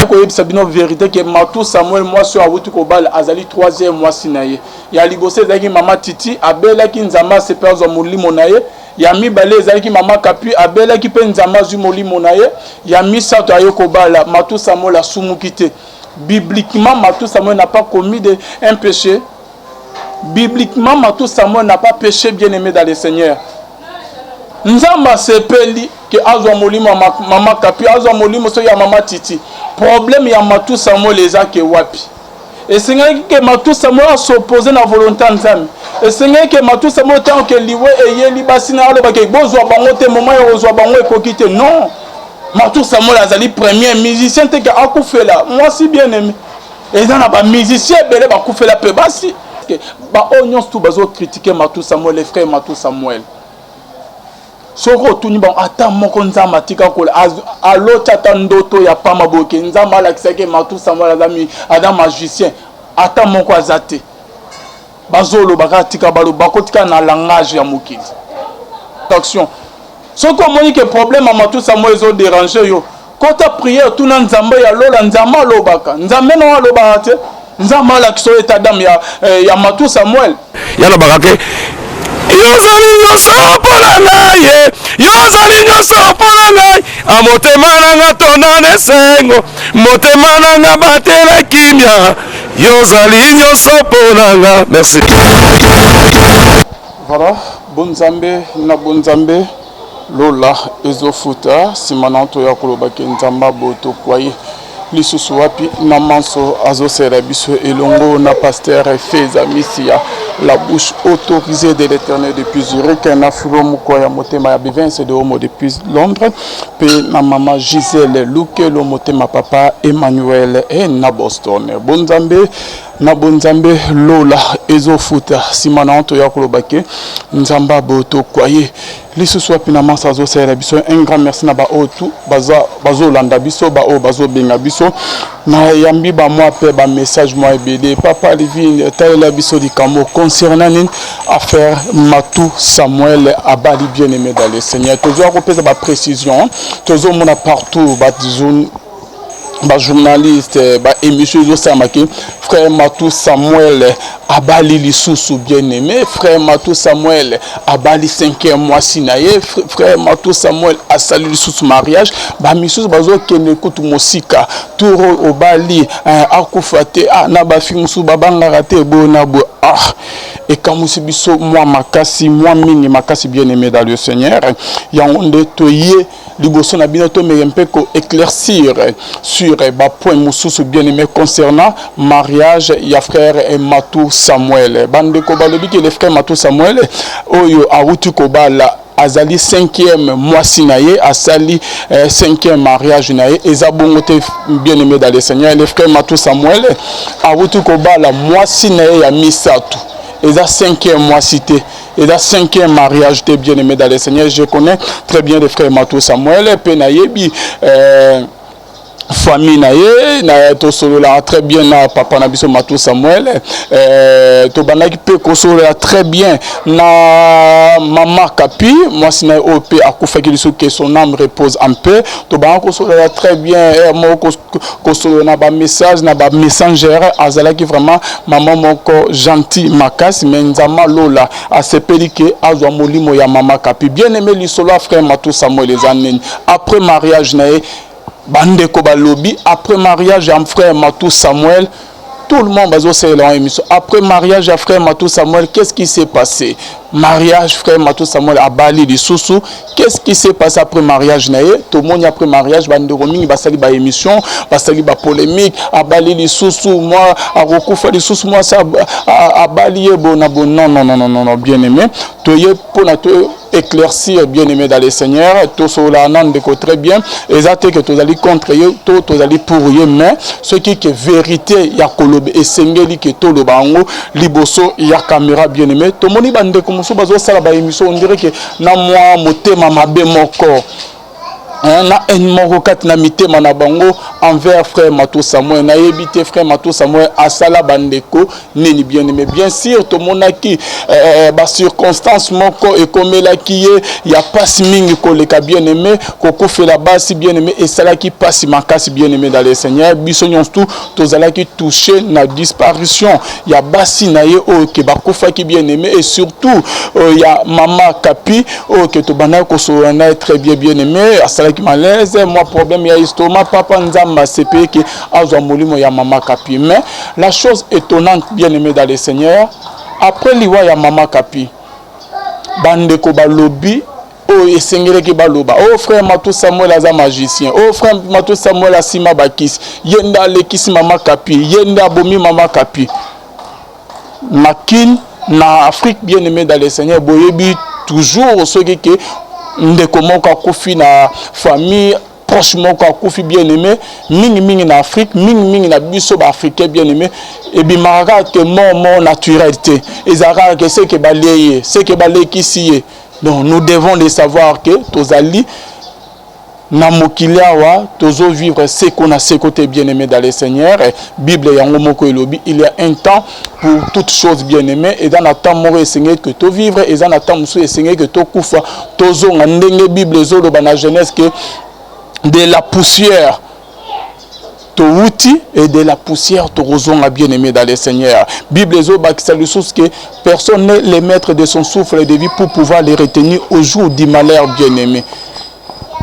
Koyebisa bino verité ke Matou Samuel, mwasi oyo awuti kobala, azali troisième mwasi na ye. Ya liboso ezalaki mama Titi, abelaki, Nzambe asepe azwa molimo na ye. Ya mibale ezalaki mama Kapi, abelaki mpe, Nzambe azwi molimo na ye. Ya misato aye kobala Matou Samuel, asumuki te. Bibliquement, Matou Samuel n'a pas commis un péché. Bibliquement, Matou Samuel n'a pas péché, bien aimé dans le Seigneur. Nzambe asepeli ke azwa molimo ya mama Kapi, azwa molimo soki ya mama Titi. Problème ya Matou Samuel eza ke wapi? Esengaki ke Matou Samuel as'oppose na volonté ya Nzambe? Esengaki ke Matou Samuel, ntango ke liwe eyeli basi na, alobaki bozwa bango te, moment ya kozwa bango ekoki te? Non, Matou Samuel azali premier musicien te ke akufela mwasi. Bien aimé, eza na bamusicien ebele bakufela mpe basi. Baoyo nyonso tu bazocritiquer Matou Samuel, le frère Matou Samuel, soki otuni bango, ata moko Nzambe atika kola aloti ata ndoto ya pamba boye, Nzambe alakisaki Matou Samuel aza magicien, ata moko aza te. Bazoloba kaka, tika baloba, bakotika na langage ya mokili. Action, soki omoni ke problème ya Matou Samuel ezodéranger yo, kota prière, tuna Nzambe ya lola. Nzambe alobaka, Nzambe no alobaka te. Nzambe alakisa oyo état d'âme ya Matou Samuel. Yalobaka ke yo ozali nyonso mpo na ngai ye, yo ozali nyonso mpo na ngai. A motema na nga tonda na esengo, motema na nga batela kimia, yo ozali nyonso mpo na nga. Merci. Voilà, bonzambe na bonzambe, lola ezofuta. Nsima na toya kolobaki Nzambe aboye, tokwaye lisusu wapi na manso azosalela biso elongo na pasteur Feza Misia, la bouche autorisée de l'Éternel depuis Zurich, na Filo moko ya motema ya Bivence de Homo depuis Londres, mpe na mama Gisele Lukelo, motema papa Emmanuel e na Boston. Bonzambe na bonzambe, lola ezofuta. Nsima na toya koloba ke Nzambe aboye, tokwaye lisusu wapi na masa azosalela biso. Un grand merci na baoyo tu bazolanda biso, baoyo bazobenga biso. Nayambi bamwa mpe bamessage mwa ebele. Papa Livine, talela biso likambo concernant nini, affaire Matou Samuel abali. Bien aimé dans le Seigneur, tozwa kopesa baprécision. Tozomona partout bajournaliste, baémission ezosalamaki, frère Matou Samuel abali lisusu. Bien aimé, frère Matou Samuel abali cinquième mwasi na ye, frère Matou Samuel asali lisusu mariage. Bamisusu bazokende kutu mosika, tour oyo obali akufa te. Ah, na bafi mosusu babangaka te boye na boye. Ah, ekamwisi biso mwa makasi, mwa mingi makasi. Bien aimé dans le Seigneur, yango nde toye liboso na bino, tomeke mpe koéclaircir sur bapoint mosusu, bien aimé, concernant mariage ya frère Matou Samuel. Bandeko balobi ke le frère Matou Samuel oyo awuti kobala azali cinquième mwasi na ye, asali cinquième mariage na ye. Eza bongo te. Bien aimé dans le Seigneur, le frère Matou Samuel awuti kobala mwasi na ye ya misato, eza cinquième mwasi te, eza cinquième mariage te. Bien aimé dans le Seigneur, je connais très bien le frère Matou Samuel mpe nayebi famille na ye. Na tosololaka très bien na papa na biso Matou Samuel. Tobandaki mpe kosolola très bien na mama Kapi, mwasi na ye oyo mpe akufaki lisusu, que son âme repose en paix. Tobandaki kosolola très bien moko, kosolola na bamessage, na bamessager. Azalaki vraiment mama moko gentil makasi, mais Nzambe alola asepeli ke azwa molimo ya mama Kapi. Bien aimé, lisolo ya frère Matou Samuel eza nini? Après mariage na ye, bandeko balobi, après mariage ya frère Matou Samuel, tout le monde bazosalela émission, après mariage ya frère Matou Samuel, qu'est-ce qui s'est passé? Mariage, frère Matou Samuel abali lisusu, qu'est-ce qui s'est passé après mariage na ye? Tomoni après mariage, bandeko mingi basali baémission, basali bapolémique, abali lisusu, mwa akokufa lisusu, mwasi abali ye bo na bo. Non, non, non, non, non, bien aimé, toye mpona to éclaircir. Bien aimé dans le Seigneur, tosola na ndeko très bien. Eza te ke tozali contre ye to tozali pour ye, mais soki ke vérité ya koloba, esengeli ke toloba yango liboso ya caméra. Bien aimé, tomoni bandeko mosusu bazosala baémission, on dirait ke na mwa motema mabe moko. Na haine moko kati na mitema na bango envers frère Matou Samuel. Nayebi te frère Matou Samuel asala bandeko nini, bien aimé. Bien sûr, tomonaki ba circonstance moko ekomelaki ye ya pasi mingi koleka, bien aimé, kokufela basi, bien aimé, esalaki pasi makasi, bien aimé dans le Seigneur. Biso nyonso tu tozalaki touché na disparition ya basi na ye oyo ke bakufaki, bien aimé, et surtout ya mama Kapi oyo ke tobandaki kosolola na ye très bien, bien aimé. Asalaki malaise, mwa problème ya estomac. Papa Nzambe asepeye ke azwa molimo ya mama Kapi. Mais la chose étonnante, bien aimé dans le Seigneur, après liwa ya mama Kapi, bandeko balobi oyo esengelaki baloba: "Oyo frère Matou Samuel aza magicien, oyo frère Matou Samuel asima bakisi, ye nde alekisi mama Kapi, ye nde abomi mama Kapi." Na Kine, na Afrique, bien aimé dans le Seigneur, boyebi toujours, soki ke ndeko moko akufi na famille proche moko akufi, bien aimé, mingimingi na Afrique, mingimingi na biso baafricain, bien aimé, ebimaka kaka ke mort naturel te, ezalaka kaka ke seke balie ye, seke balekisi ye. Donc nous devons le savoir que tozali na mokili awa, tozovivre seko na seko te, bien aimé dans le Seigneur. Bible yango moko elobi: il y a un temps pour toute chose. Bien aimé, eza na temps moko esengeli ke tovivre, eza na temps mosusu esengeli ke tokufa, tozonga ndenge Bible ezoloba na Genèse ke de la poussière towuti et de la poussière tokozonga. Bien aimé dans le Seigneur, Bible ezobakisa lisusu ke personne n'est le maître de son souffle de vie pour pouvoir le retenir au jour du malheur. Bien aimé,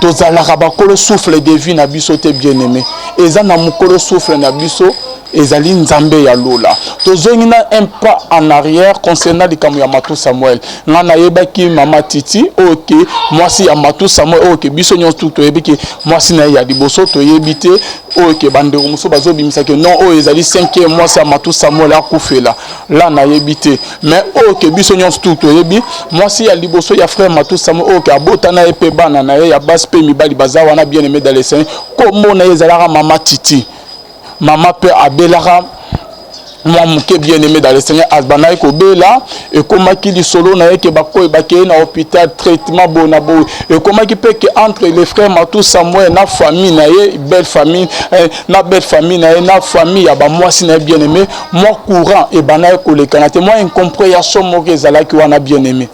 tozalaka bakolo souffle de vie na biso te. Bien aimé, eza na mokolo souffle na biso ezali Nzambe ya lola. Tozongi na un pas en arrière concernant likambo ya Matou Samuel. Nga nayebaki mama Titi oyo ke mwasi ya Matou Samuel, oyo ke biso nyonso toyebi ke mwasi na ye ya liboso. Toyebi te oyo ke bandeko mosusu bazobimisaki non, oyo ezali cinquième mwasi ya Matou Samuel akufela la, nayebi te. Mais oyo ke biso nyonso tu toyebi, mwasi ya liboso ya frère Matou Samuel, oyo ke abota na ye mpe bana na ye ya basi mpe mibali baza wana, bien aimé dans le Seigneur, kombo na ye ezalaka mama Titi. Mama mpe abelaka mwa moke, bien aimé dans le Seigneur. Abandaki kobela, ekomaki lisolo na ye ke bakoyi bakei na hôpital, traitement boye na boye. Ekomaki mpe ke entre les frères Matou Samuel na famille na ye, belle famille na belle famille na ye, na famille ya bamwasi na ye, bien aimé, mwa courant ebandaki kolekana te, mwa incompréhension moko ezalaki wana, bien aimé.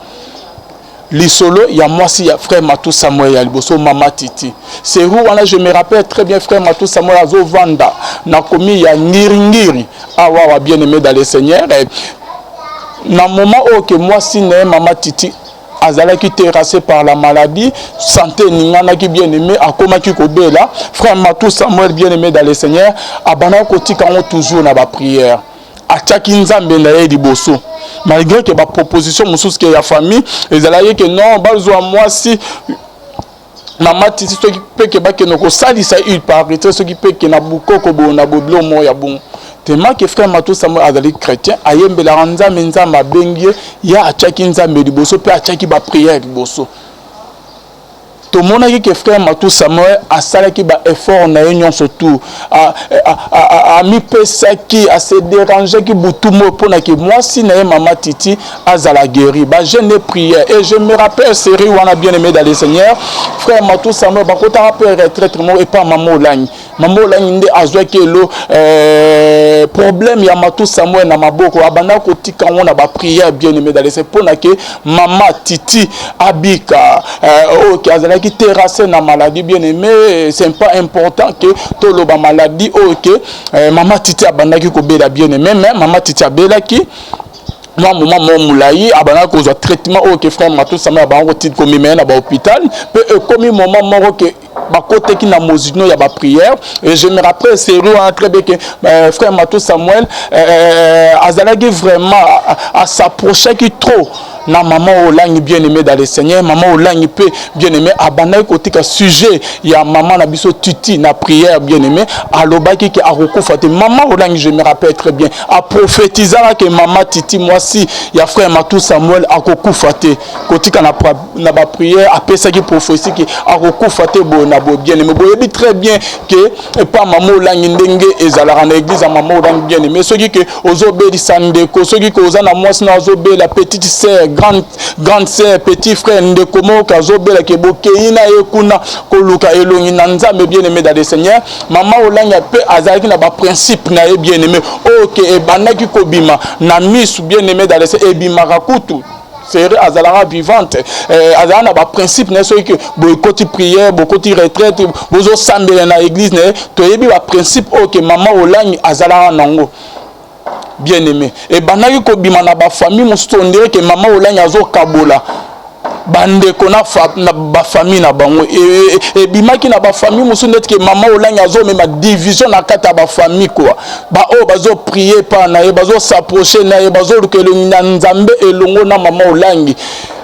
Lisolo ya mwasi ya frère Matou Samuel ya liboso, mama Titi seru wana, je me rappelle très bien, frère Matou Samuel azovanda na komi ya Ngiringiri awa, bien aimé dans le Seigneur. Na moment oyo ke mwasi na ye mama Titi azalaki terrassé par la maladie, santé eninganaki, bien aimé, akomaki kobela, frère Matou Samuel, bien aimé dans le Seigneur, abandaki kotika yango toujours na baprière, atiaki Nzambe na ye liboso, malgré ke baproposition mosusu ke ya famille ezalaki ke non, bazwa mwasi mama Titi, soki mpe ke bakende kosalisa il parité, soki mpe ke na bukoko boye na bobilo moko ya bongo. Tellement ke frère Matou Samuel azali chrétien, ayembelaka Nzambe, Nzambe abengi ye, ye atiaki Nzambe liboso mpe atiaki baprière liboso. Tomonaki ke frère Matou Samuel asalaki baeffort na ye nyonso tu, amipesaki, ase dérangeaki butu moi mpona ke mwasi na ye mama Titi azala guéri, bajeûne, prière. Et je me rappelle série wana, bien aimé dans le Seigneur, frère Matou Samuel bakotaka mpe retraite moko epa mama Olangi. Mama Olangi nde azwaki elo problème ya Matou Samuel na maboko, abandaki kotika yango na baprière, bien aimé dans le Seigneur, mpona ke mama Titi abika, oyo ke azalaki terrassé na maladie. Bien aimé, c'est pas important ke toloba maladie oyo ke mama Titi abandaki kobela, bien aimé. Mais mama Titi abelaki mwa moment moko molai, abandaki kozwa traitement oyo ke frère Matou Samuel abandaki komema ye na bahôpital. Mpe ekomi moment moko ke bakoteki na mozino ya baprière. Et je me rappelle série wana très bien ke frère Matou Samuel azalaki vraiment as'approchaki trop na mama Olangi, bien aimé dans le Seigneur. Mama Olangi mpe, bien aimé, abandaki kotika sujet ya mama na biso Titi na prière. Bien aimé, alobaki ke akokufa te. Mama Olangi, je me rappelle très bien, aprophétisaka ke mama Titi, mwasi ya frère Matou Samuel, akokufa te. Kotika na baprière, apesaki prophétie ke akokufa te boye na boye. Bien aimé, boyebi très bien ke epa mama Olangi, ndenge ezalaka na église ya mama Olangi, bien aimé, soki ke ozobelisa ndeko, soki ke oza na mwasi na azobela, petite sœur, Grande, grande sœur, petit frère, ndeko moko azobela ke bokei na ye kuna koluka elongi na Nzambe. Bien aimé dans le Seigneur, mama Olangi mpe azalaki na baprincipe na ye, bien aimé, oyo ke ebandaki kobima na misu. Bien aimé dans le Seigneur, ebimaka kutu sere azalaka vivante, azalaka na baprincipe na ye. Soki ke boekoti prière, bokoti retraite, bozosambela na église na ye, toyebi baprincipe oyo ke mama Olangi azalaka nango. Bien aimé, ebandaki kobima na bafamille mosusu, on dirait ke mama Olangi azokabola bandeko na bafamille na bango. Ebimaki na bafamille mosusu neti ke mama Olangi azomema division na kati ya bafamille kua. Baoyo bazoprier epa na ye, bazos'approcher na ye, bazoluka elongi na Nzambe elongo na mama Olangi,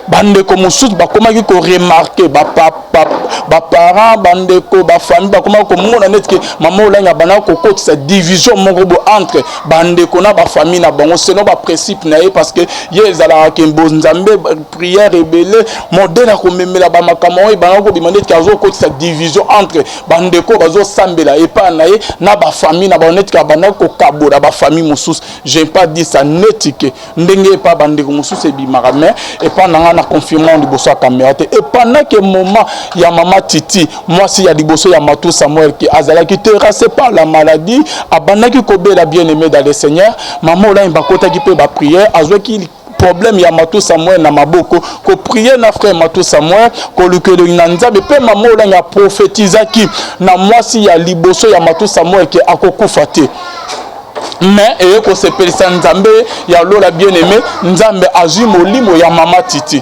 bandeko mosusu bakomaki koremarquer, baparent, bandeko, bafamille bakomaki komona neti ke mama Olangi abandaki kokotisa division moko bo entre bandeko na bafamille na bango, selon baprincipe na ye, parce que ye ezalaka ke bonzambe, prière ebele, modèle akomemela bamakambo oyo ebandaki kobima neti ke azokotisa division entre bandeko bazosambela epai na ye na bafamille na bango, neti ke abandaki kokabola bafamille mosusu. J'ai pas dit ça neti ke ndenge epa bandeko mosusu ebimaka, mais epa na nga na confirmant liboso ya caméra te. Et pendant que moment ya mama Titi, mwasi ya liboso ya Matu Samuel, ke azalaki terrassé par la maladie, abandaki kobela, bien aimé dans le Seigneur, mama Olangi bakotaki mpe baprière, azwaki problème ya Matu Samuel na maboko, koprier na frère Matu Samuel, koluka elongi na Nzambe. Mpe mama Olangi aprofetizaki na mwasi ya liboso ya Matu Samuel ke akokufa te. Mais eye kosepelisa Nzambe ya lola, bien aimé, Nzambe azwi molimo ya mama Titi.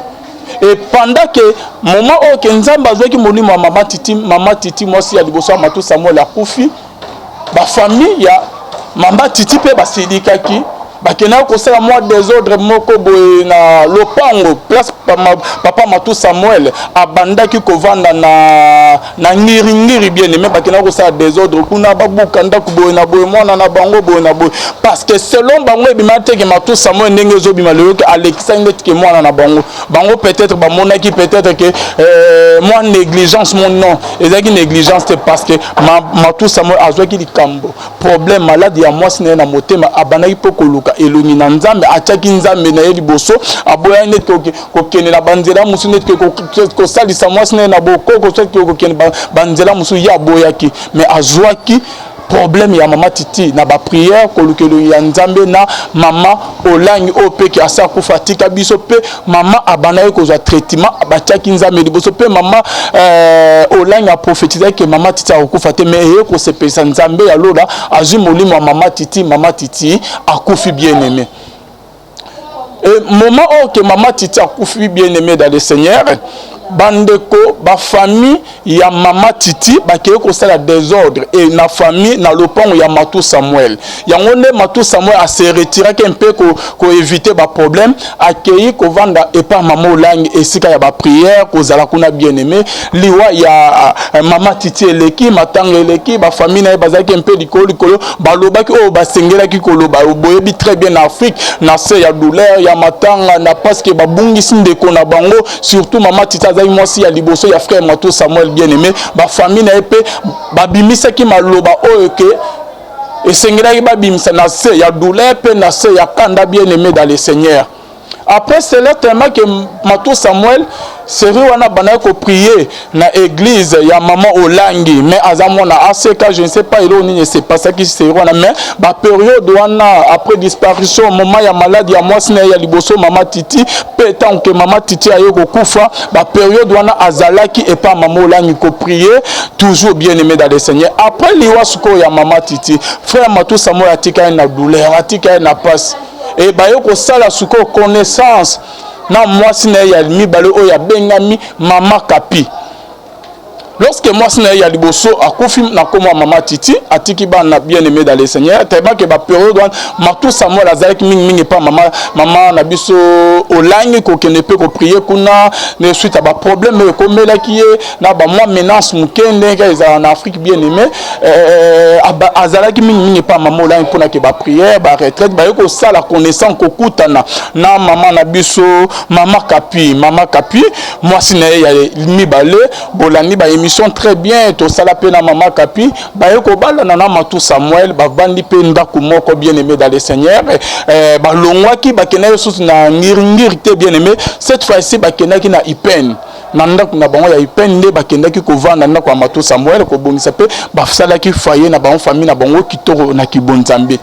Et pendant que moment oyo ke Nzambe azwaki molimo ya mama Titi, mama Titi, mwasi ya liboso ya Matu Samuel, akufi, bafamille ya mama Titi mpe basilikaki, bakendaki kosala mwa désordre moko boye na lopango, place papa Matu Samuel abandaki kovanda na Ngiringiri. Bien aimé, bakendaki kosala désordre kuna, babuka ndako boye na boye, mwana na bango boye na boye, parce que selon bango ebima teke Matu Samuel, ndenge ezobima lelo, ke alekisaki ndeti ke mwana na bango. Bango peut-être bamonaki peut-être ke mwa négligence mo. Non, ezalaki négligence te, parce que Matu Samuel azwaki likambo, problème, malade ya mwasi na ye na motema, abandaki mpo koluka elongi na Nzambe, atiaki Nzambe na ye liboso, aboyaki neti kokende na banzela mosusu, neti kosalisa mwasi na ye na bokoko, soki kokende banzela mosusu, ye aboyaki. Mais azwaki problème ya mama Titi na baprière, koluka elongi ya Nzambe na mama Olangi oyo mpe ke asi akufa, atika biso. Mpe mama abandaki kozwa traitement, batiaki Nzambe liboso, mpe mama Olangi aprofetizaki ke mama Titi akokufa te. Mais eye kosepelisa Nzambe ya lola, azwi molimo ya mama Titi, mama Titi akufi. Bien aimé, et moment oyo ke mama Titi akufi, bien aimé dans le Seigneur, bandeko, bafamille ya mama Titi bakei kosala désordre e na famille, na lopango ya Matu Samuel. Yango nde Matu Samuel ase retiraki mpe koéviter baproblème, akei kovanda epa mama Olangi, esika ya baprière, kozala kuna. Bien aimé, liwa ya mama Titi eleki, matanga eleki, bafamille na ye bazalaki mpe likolo likolo, balobaki oyo basengelaki koloba. Boyebi très bien, na Afrique, na se ya douleur ya matanga na parce que babungisi ndeko na bango, surtout mama Titi azalaki mwasi ya liboso ya frère Matu Samuel. Bien aimé, bafamille na ye mpe babimisaki maloba oyo ke esengelaki babimisa na se ya douleur mpe na se ya kanda. Bien aimé dans le Seigneur, après cela, tellement que Matu Samuel série wana bandaki koprier na église ya mama Olangi, mais aza mwana aseka, je ne sais pas eloko nini esepasaki série wana. Mais bapériode wana, après disparition, moment ya malade ya mwasi na ye ya liboso, mama Titi, mpe ntango ke mama Titi aye kokufa, bapériode wana azalaki epa mama Olangi koprier toujours. Bien aimé dans le Seigneur, après liwa sikoyo ya mama Titi, frère Matu Samuel atikali na douleur, atikali na pasi, e baye kosala sikoyo connaissance na mwasi na ye ya mibale oyo abengami mama Kapi. Lorsque mwasi na ye ya liboso akufi na nkombo ya mama Titi, atiki bana. Bien aimé dans le Seigneur, tellement ke bapériode wana Matu Samuel azalaki mingimingi epa mama na biso Olangi, kokende mpe koprier kuna, na suite ya baproblème oyo ekomelaki ye na bamwa menace moke ndenge ezala na Afrique. Bien aimé, azalaki mingimingi epa mama Olangi mpona ke baprière, baretraite. Baye kosala connaissance, kokutana na mama na biso, mama Kapi. Mama Kapi, mwasi na ye ya mibale, bolandi baémission. baémission très bien tosala mpe na mama Kapi. Baye kobalana na Matu Samuel, bavandi mpe ndako moko, bien aimé dans le Seigneur. Balongwaki, bakendaki lisusu na Ngiringiri te, bien aimé. Cette fois-ci bakendaki na Ipene, na ndako na bango ya Ipene nde bakendaki kovanda, ndako ya Matu Samuel, kobongisa mpe basalaki foyer na bango, famille na bango kitoko na kibonzambe.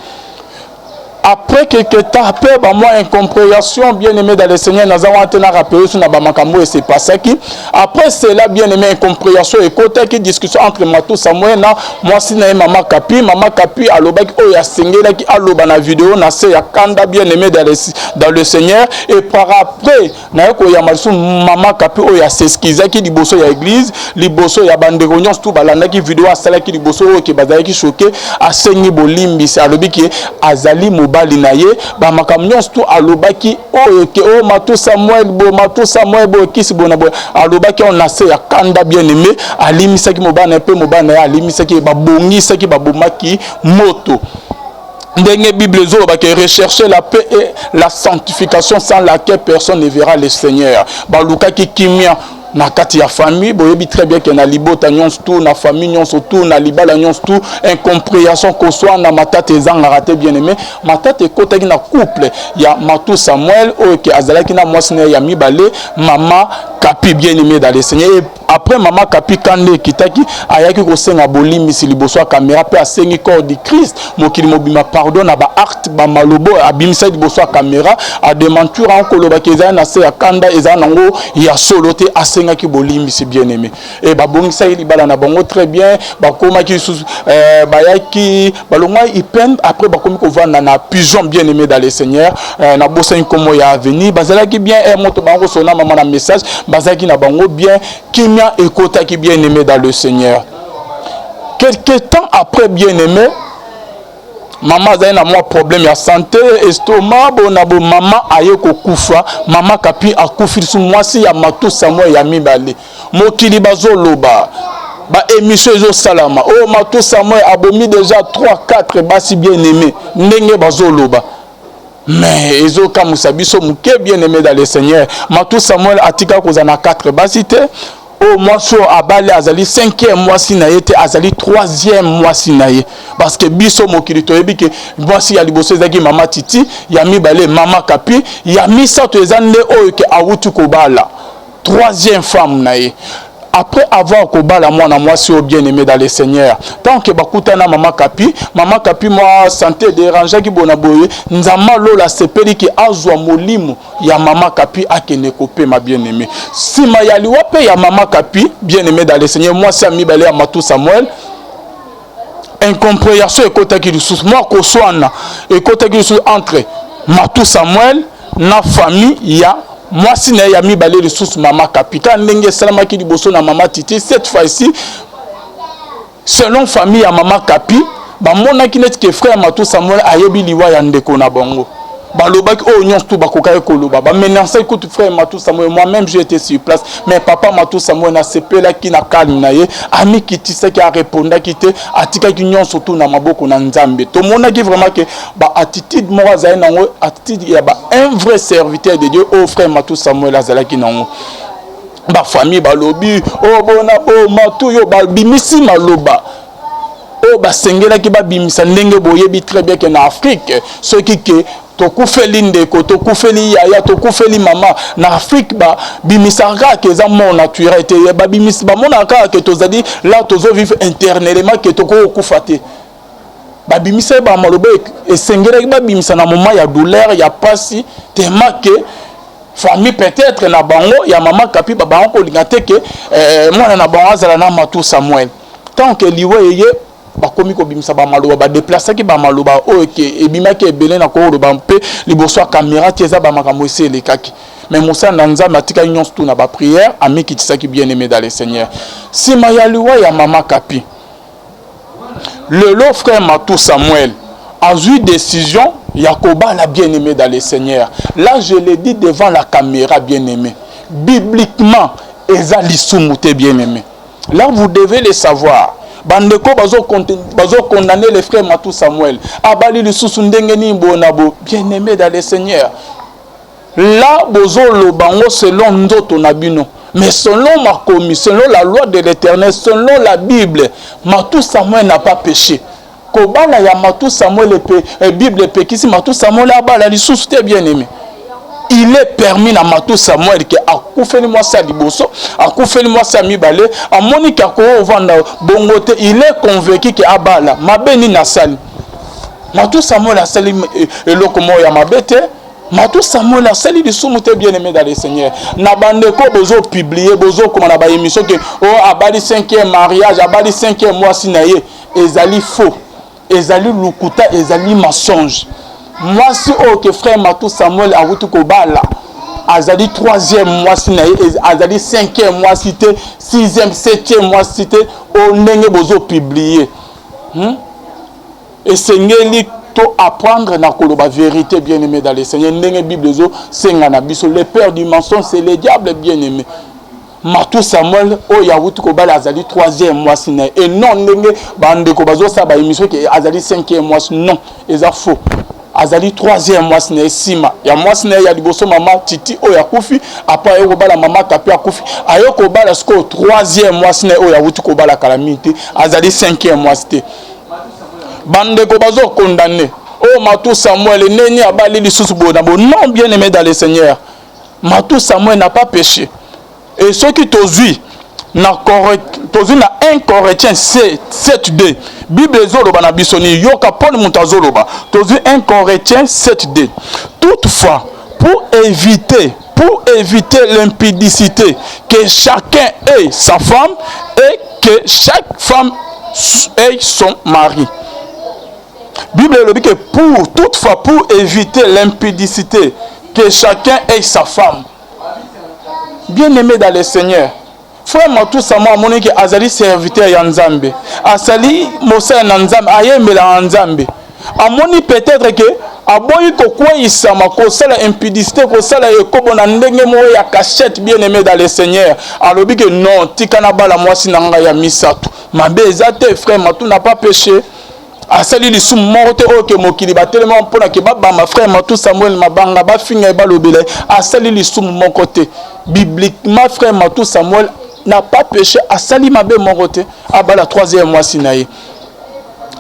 Après quelque temps mpe bamwa incompréhension, bien aimé dans le Seigneur, naza wana te na rappeler so na bamakambo oyo esepasaki après cela. Bien aimé, incompréhension ekotaki, discussion entre Matu Samuel na mwasi na ye, mama Kapi. Mama Kapi alobaki oyo asengelaki aloba na video na se ya kanda, bien aimé dans le Seigneur. Et par après naye koyamba lisusu mama Kapi oyo as'excusaki liboso ya église, liboso ya bandeko nyonso tu balandaki video asalaki liboso oyo ke bazalaki choqué. Asengi bolimbisi, alobi ke azali mobali na ye, bamakambo nyonso tu alobaki oyo ke oyo Matu Samuel bo, Matu Samuel boye, kisi boye na boye, alobaki oyo na se ya kanda. Bien aimé, alimisaki mobali na ye mpe mobali na ye alimisaki ye, babongisaki, babomaki moto ndenge Bible ezolobaka: "Rechercher la paix et la sanctification sans laquelle personne ne verra le Seigneur." Balukaki kimia na kati ya famille. Boyebi très bien ke na libota nyonso tu, na famille nyonso tu, na libala nyonso tu, incompréhension, koswana, matata ezangaka te. Bien aimé, matata ekotaki na couple ya Matu Samuel oyo ke azalaki na mwasi na ye ya mibale, mama Kapi, bien aimé dans le Seigneur. Et après mama Kapi, kande ekitaki, ayaki kosenga bolimbisi liboso ya caméra mpe asengi corps du Christ, mokili mobima, pardon na baacte, bamalobo abimisaki liboso ya caméra. Adémentir yango, kolobaki ezali na se ya kanda, ezali nango ya solo te. Asengaki bolimbisi, bien aimé, e babongisaki libala na bango très bien. Bakomaki lisusu, bayaki, balongwaki Ipen, après bakomi kovanda na Pigeon. Bien aimé dans le Seigneur, nabosani nkombo ya avenir. Bazalaki bien e moto bango kosona mama na message, bazalaki na bango bien, kimia ekotaki. Bien aimé dans le Seigneur, quelque temps après, bien aimé, mama azali na mwa problème ya santé, estomac bona bo, mama aye kokufa. Mama Kapi akufi lisusu, mwasi ya Matu Samuel ya mibale. Mokili bazoloba, baémission ezosalama oyo Matu Samuel abomi déjà 3 4 basi. Bien aimé, ndenge bazoloba, mais ezokamwisa biso moke. Bien aimé dans le Seigneur, Matu Samuel atika kozala na 4 basi te. Oyo mwasi oyo abali azali 5e mwasi na ye te, azali 3e mwasi na ye, parce que biso mokili toyebi ke mwasi ya liboso ezalaki mama Titi, ya mibale mama Kapi, ya misato eza nde oyo ke awuti kobala, troisième femme na ye. Après avoir kobala mwana mwasi oyo, bien aimé dans le Seigneur, tant que bakutana mama Kapi, mama Kapi mwa santé dérangeaki bona boye, Nzambe alola asepeli ke azwa molimo ya mama Kapi akende kopema. Bien aimé, nsima ya liwa mpe ya mama Kapi, bien aimé dans le Seigneur, mwasi ya mibale ya Matu Samuel, incompréhension ekotaki lisusu, mwa koswana ekotaki lisusu entre Matu Samuel na famille ya mwasi na ye ya mibale lisusu, mama Kapi, kaka ndenge esalamaki liboso na mama Titi. Cette fois-ci, selon famille ya mama Kapi, bamonaki neti ke frère Matu Samuel ayebi liwa ya ndeko na bango. Balobaki oyo nyonso tu bakokaki koloba, bamenaçaki kutu frère Matu Samuel. Moi-même, j'ai été sur place, mais papa Matu Samuel nasepelaki na calme na ye, amikitisaki, arépondaki te, atikaki nyonso tu na maboko na Nzambe. Tomonaki vraiment ke baattitude moko azali nango, attitude ya ba un vrai serviteur de Dieu oyo frère Matu Samuel azalaki nango. Bafamille balobi oyo bona bo Matu yo, babimisi maloba oyo basengelaki babimisa. Ndenge boyebi très bien ke na Afrique, soki ke tokufeli ndeko, tokufeli yaya, tokufeli mama, na Afrique babimisaka kaka eza mort naturel te. Babimisi, bamonaka kaka ke tozali là, tozovivre éternellement, ke tokoki kokufa te. Babimisa ye bamaloba esengelaki babimisa na moment ya douleur, ya pasi, tema ke famille peut-être na bango ya mama Kapi babango kolinga te ke mwana na bango azala na Matu Samuel. Tant ke liwa eye, bakomi kobimisa bamaloba, badéplaçaki bamaloba oyo ke ebimaki ebele na koloba mpe liboso ya caméra ti eza bamakambo esi elekaki. Mais mosala na Nzambe atikaki nyonso tu na baprière, amikitisaki. Bien aimé dans le Seigneur, nsima ya liwa ya mama Kapi, lelo frère Matu Samuel azwi décision ya kobala. Bien aimé dans le Seigneur, là je le dis devant la caméra, bien aimé, bibliquement eza lisumu te. Bien aimé, là vous devez le savoir. Bandeko bazocondamner le frère Matu Samuel, abali lisusu ndenge nini boye na bo. Bien aimé dans le Seigneur, là bozoloba ngo selon nzoto na bino. Mais selon makomi, selon la loi de l'Éternel, selon la Bible, Matou Samuel n'a pas péché. Kobala ya Matou Samuel epe, eh, Bible epekisi Matou Samuel abala lisusu te bien aimé. Il est permis na Matou Samuel ke akufeli mwasi ya liboso, akufeli mwasi ya mibale, amoni ke akoki kovanda bongo te, il est convaincu ke abala. Mabe nini asali? Matou Samuel asali eh, eloko moko ya mabe te. Matou Samuel asali lisumu te bien aimé dans le Seigneur. Na bandeko bozo publier, bozo koma na ba émission ke oh abali 5e mariage, abali 5e mwasi na ye, ezali faux. Ezali lukuta, ezali mensonge. Mwasi oyo ke frère Matou Samuel awuti kobala azali troisième mwasi na ye, azali cinquième mwasi te, sixième, septième mwasi te, oyo ndenge bozo publier. Esengeli to apprendre na koloba verite bien aimé dans le Seigneur ndenge Bible ezo senga na biso le père du mensonge c'est le diable bien aimé. Matou Samuel oyo awuti kobala azali troisième mwasi na ye et non ndenge bandeko bazosala ba émission ke azali cinquième mwasi non eza faux azali troisième mwasi na ye nsima ya mwasi na ye ya liboso mama Titi oyo akufi après aye kobala mama Kapi akufi aye kobala sikoyo troisième mwasi na ye oyo awuti kobala kala mingi te azali cinquième mwasi te. Bandeko bazo condamner oh Matou Samuel neni abali lisusu boye na boye non bien aimé dans le Seigneur Matou Samuel n'a pas péché et soki tozui na tozui na 1 Corinthiens 7 2 Bible ezoloba na biso ni yoka Paul moto azoloba tozui 1 Corinthiens 7 2 toutefois pour éviter pour éviter l'impudicité que chacun ait sa femme et que chaque femme ait son mari. Bible elobi que pour toutefois pour éviter l'impudicité que chacun ait sa femme. Bien-aimé dans le Seigneur, frère Matou Samuel amoni ke azali serviteur ya Nzambe, asali mosala na Nzambe, ayembelaka Nzambe. Amoni peut-être que aboyi kokweyisama, kosala impudicité, kosala ekobo na ndenge moko ya cachette. Bien aimé dans le Seigneur, alobi ke non, tika nabala mwasi na ngai ya misato, mabe eza te. Frère Matou n'a pas péché, asali lisumu moko te oyo ke mokili batelema mpona ke babamba frère Matou Samuel mabanga, bafinga ye, balobela ye, asali lisumu moko te. Bibliquement, frère Matou Samuel n'a pas péché, asali mabe moko te, abala troisième mwasi na ye,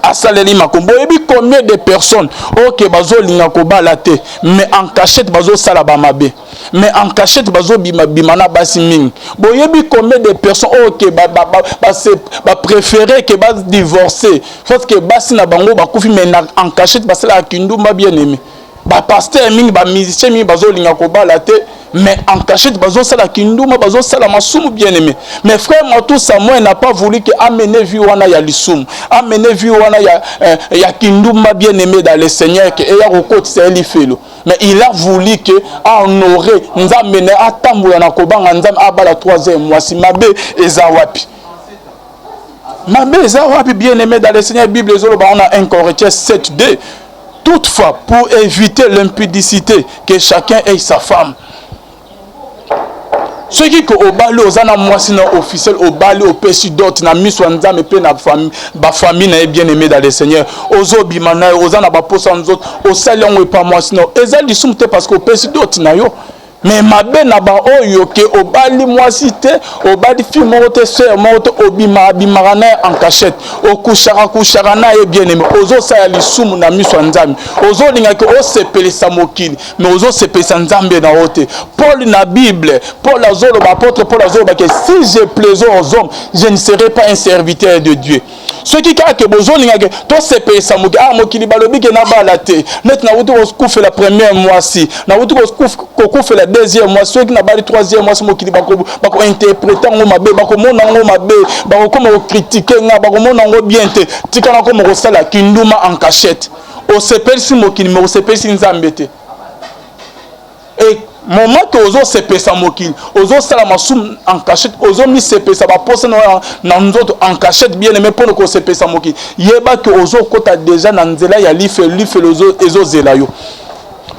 asaleli makombo. Oyebi combien de personnes oyo ke bazolinga kobala te, mais en cachette bazosala bamabe, mais en cachette bazobima bima na basi mingi? Boyebi combien de personnes oyo ke bapréféré ke badivorce parce que basi na bango bakufi, mais en cachette basalaka kindumba? Bien aimé, bapasteur mingi, bamusicien mingi bazolinga kobala te, mais en cachette bazosala kindumba, bazosala masumu, bien aimé. Mais frère Matou Samuel n'a pas voulu que amener vie wana ya lisumu, amener vie wana ya kindumba, bien aimé dans le Seigneur, ke eya kokotisa ye lifelo, mais il a voulu que ahonorer Nzambe na atambola na kobanga Nzambe, abala troisième mwasi. Mabe eza wapi? Mabe eza wapi, bien aimé dans le Seigneur? Bible ezoloba wana 1 Corinthiens 7 2 toutefois pour éviter l'impudicité que chacun ait sa femme. Soki ke obali, oza na mwasi na officiel, obali, opesi dot na miso ya Nzambe mpe na bafamille na ye, bien aimé dans le Seigneur, ozobima na yo, oza na baposa nzoto, osali yango epa mwasi na yo, eza lisumu te parce que opesi dot na yo. Mais mabe na baoyo ke obali mwasi te, obali fille moko te, sœur moko te, obimaka bimaka na ye en cachette, okushaka kushaka na ye, bien aimé, ozosala lisumu na miso ya Nzambe. Ozolinga ke osepelisa mokili, mais ozosepelisa Nzambe na yo te. Paul na Bible, Paul azoloba, apôtre Paul azoloba ke si je plaisais aux hommes, je ne serais pas un serviteur de Dieu. Soki kaka ke bozolinga ke tosepelisa mokili, ah mokili balobi ke nabala te, neti nawuti kokufela première mwasi, nawuti kokufela deuxième mwasi, soki nabali troisième mwasi, mokili bakointerprete yango mabe, bakomona yango mabe, bakokoma kocritiquer nga, bakomona yango bien te, tika nakoma kosala kinduma en cachette. Osepelisi mokili, mais osepelisi Nzambe te. Et moment ke ozosepesa mokili, ozosala masumu en cachette, ozomisepesa baposa na nzoto en cachette, bien aimé, mpona kosepesa mokili, yeba ke ozokota déjà na nzela ya lifelo, lifelo ezozela yo.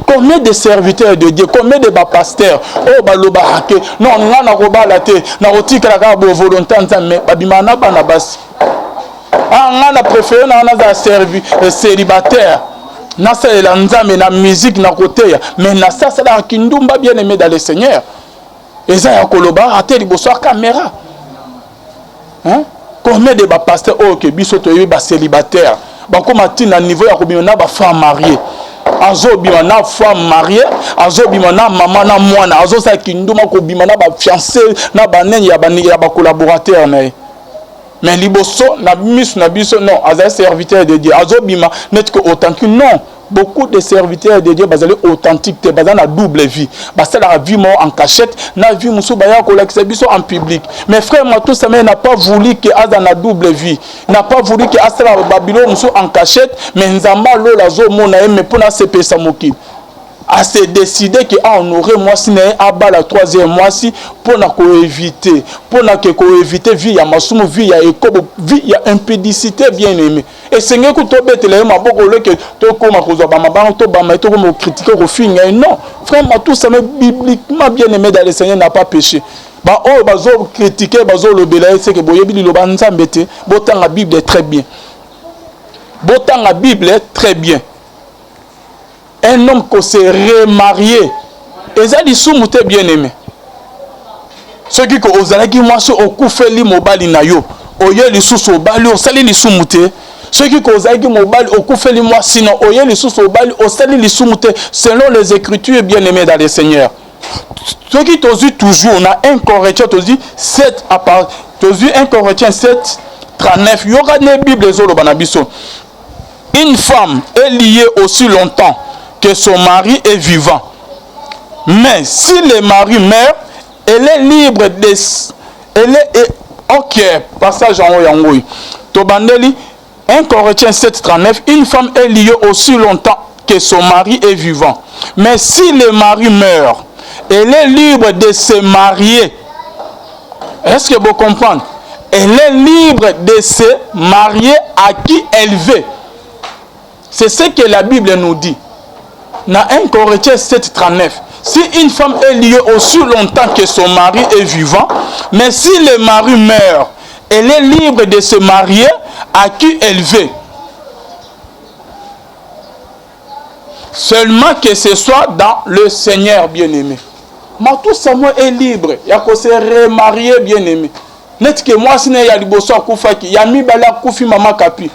Combien de serviteurs de Dieu, combien de bapasteur oyo balobaka ke non, nga nakobala te, nakotikala kaka bo volonté Nzambe, mais babimaka na bana basi? Ah, nga na préféré na nga nazala célibataire, nasalela Nzambe na musique, na koteya, mais nasasalaka kindumba. Bien aimé dans le Seigneur, Eza ya koloba ate liboso ya camera. Hein? Combien de ba pasteurs oyo ke biso toyebi ba célibataires bakoma ti na niveau ya kobima na ba femmes mariées azobima na femme mariée azobima na mama na mwana azosala kinduma kobima na ba fiancé na banene ya ba, ba collaborateur na ye mais liboso na miso na biso non azali serviteur de Dieu azobima neti que authentique non beaucoup de serviteurs de Dieu bazali authentique te baza na double vie basalaka vie moko en cachette na vie mosusu bayaka kolakisa biso en public mais frère Matou Samuel n'a pas voulu que aza na double vie n'a pas voulu que asala babilo mosusu en cachette mais Nzambe alola azomona ye mais mpona asepelisa mokili a se décider que a honorer mwasi na ye abala troisième mwasi mpo na koevite mpo na ke koevite vie ya masumu vie ya ekobo vie ya impudicité bien aimé esengeli kutu tobetela ye maboko oleke tokóma kozwa bamabanga tobama ye tokóma kokritike kofinga ye non frère Matou Samuel bibliquement bien aimé dans le Seigneur n'a pas péché baoyo bazokritike bazolobela ye seke boyebi liloba Nzambe te botanga Bible très bien botanga Bible très bien un homme ko se remarier eza lisumu te bien aimé soki ko ozalaki mwasi okufeli mobali na yo oye lisusu obali osali lisumu te soki ko ozalaki mobali okufeli mwasi na oye lisusu obali osali lisumu te selon les écritures bien aimé dans le Seigneur soki tozwi toujours na 1 Corinthiens tozwi 7 à part tozwi 1 Corinthiens 7 39 yoka ne Bible ezoloba na biso une femme est liée aussi longtemps que son mari est vivant mais si le mari meurt elle est libre de elle est ok passage yango yango tobandeli 1 Corinthiens 7 39 une femme est liée aussi longtemps que son mari est vivant mais si le mari meurt elle est libre de se marier est-ce que vous comprenez elle est libre de se marier à qui elle veut c'est ce que la Bible nous dit dans 1 Corinthiens 7 39 si une femme est liée aussi longtemps que son mari est vivant mais si le mari meurt elle est libre de se marier à qui elle veut seulement que ce soit dans le Seigneur bien-aimé Matou Samuel est libre ya ko se remarier bien-aimé neti ke mwasi na ye ya liboso akufaki ya mibale akufi mama Kapi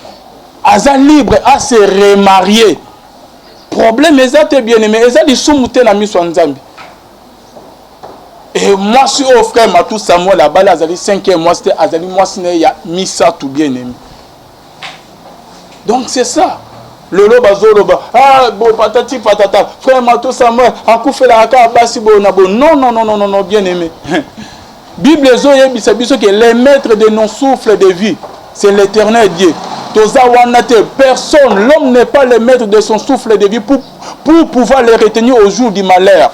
aza libre a se remarier problème eza te bien-aimé eza lisumu te na miso ya Nzambe e mwasi oyo frère Matou Samuel abali azali cinquième mwasi te azali mwasi na ye ya misato bien-aimé donc c'est ça lelo bazoloba ah bo patati patata frère Matou Samuel akufelaka kaka basi boye na boye non non non non non bien aimé Bible ezoyebisa biso que le maître de nos souffles de vie c'est l'éternel Dieu toza wana te personne l'homme n'est pas le maître de son souffle de vie pour pouvoir le retenir au jour du malheur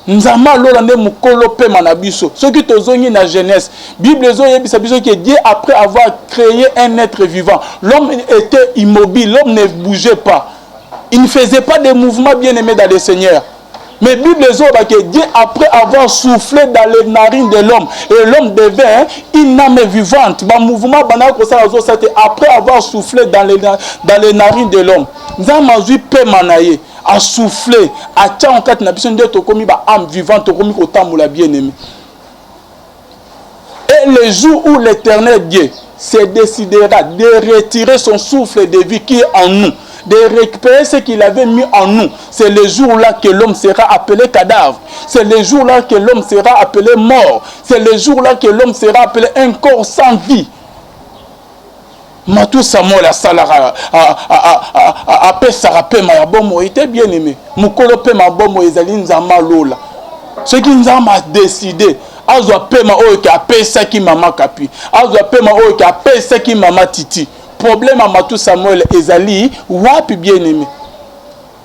Nzambe alola nde mokolo pema na biso soki tozongi na Genèse Bible ezoyebisa biso que Dieu après avoir créé un être vivant l'homme était immobile l'homme ne bougeait pas il ne faisait pas de mouvement bien aimé dans le Seigneur mais Bible ezoloba que Dieu après avoir soufflé dans les narines de l'homme et l'homme devint une âme vivante ba mouvement bandaka kosala azosala te après avoir soufflé dans les narines de l'homme Nzambe azwi pema na ye a soufflé atia en kati na biso nde tokomi ba âme vivante tokomi kotambola bien aimé et le jour où l'éternel Dieu se décidera de retirer son souffle de vie qui est en nous de récupérer ce qu'il avait mis en nous c'est le jour-là que l'homme sera appelé cadavre c'est le jour-là que l'homme sera appelé mort c'est le jour-là que l'homme sera appelé un corps sans vie Matou Samuel asalaka apesaka pema ya bomoi te bien aimé mokolo pema ya bomoi ezali Nzambe alola soki Nzambe adeside azwa pema oyo ke apesaki mama Kapi azwa pema oyo ke apesaki mama Titi problème ya Matou Samuel ezali wapi bien aimé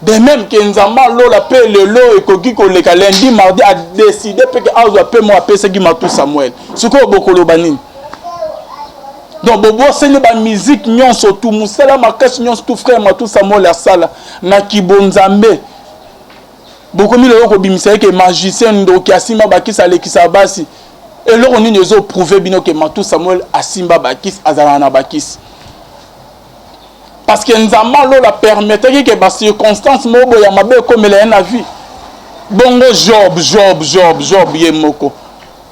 de même ke Nzambe alola mpe lelo ekoki koleka lundi mardi adeside mpe ke azwa pema oyo apesaki Matou Samuel sikoyo bokoloba nini donc bobosani bamusike nyonso tu mosala makasi nyonso tu frère Matou Samuel asala na kibonzambe bokomi lelo kobimisa ye ke magicien ndoki asimba bakisi alekisa basi eloko nini ezoprouve bino ke Matou Samuel asimba bakisi azalaka na bakisi parce que Nzambe alola permettaki ke bacirconstance moko boye ya mabe ekomela ye na vie bongo Job Job Job Job ye moko.